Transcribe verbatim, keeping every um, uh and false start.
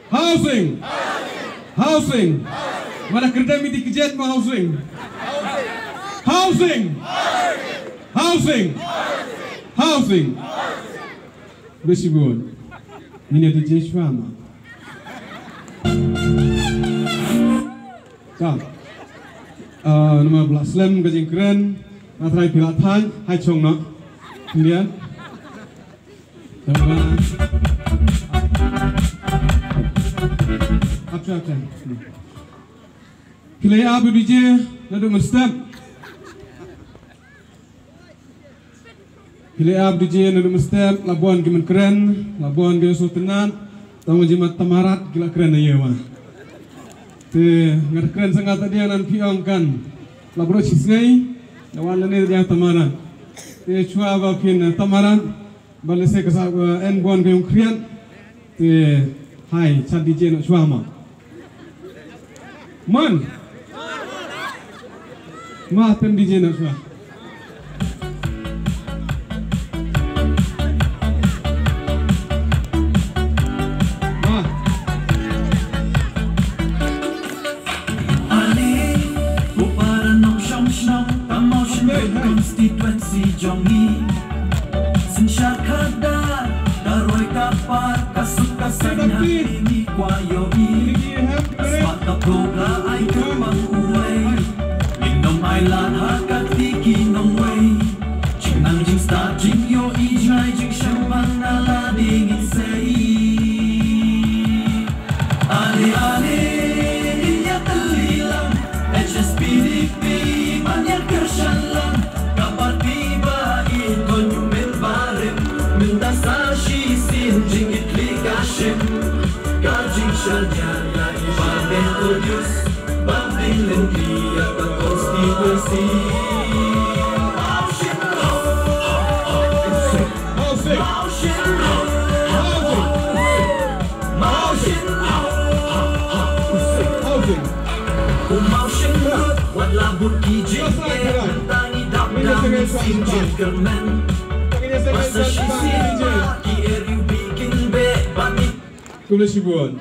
Housing. Housing. Mano kren ïa kine ki jait ma housing. Housing. Housing. Housing. Besi bun. Ngin ïa D J shuwa ma. Ka. Ah, namar ba la slem ka jingkren, nga trai phi la thang, hai chong no. Kemudian. Acha, acha. Phi la ap D J naduh mynstep. Phi la ap D J naduh mynstep, la bun ki mynta kren, la bun ki sngewtynnat, tang jingmut Tamarat ki la kren ïa wa. Te nga kren sa nga ta diang nan phi ong kan. La bro shi sngi, la wan lane diang Tamarat. Te shuwa ba phin Tamarat, ba lehse ka sa, eh, en bun ka jong khriat. Te hai, chat D J noh shuwa ma. Man. Ma, tem D J noh shuwa. Ma. Ani, u para nongshong shnong, ka Mawshynrut constituency jong ngi. Synshar khadar, ka roi ka par, ka suk ka saiñ ha kine kwah ïohi. Spah ka phlop la ai kyrpang uwei. Ngin ym ailad ha kati ki nongwei. Jingnang jingstad jingïohi, jingai jingshem bang na lade ngin sei. Ale ale, ngin ïa tylli lang, H S P D P ban ïa kyrshan lang. Ka party ba i don ïa u mynbarim, mynta sa shisien jingkitkhlieh ka shim. Ka jingshaniah ïa i ba Methodius, ba dei lynti ïa ka constituency. Mawshynrut. Mawshynrut. Mawshynrut. Mawshynrut. Mawshynrut. Mawshynrut. Mawshynrut. Mawshynrut. Wat la bun ki jingeh, mynta ngi dap dang sien jingkyrmen. Ba sa shisien ba ki R U B kin beh ban ngi. Khublei shibun.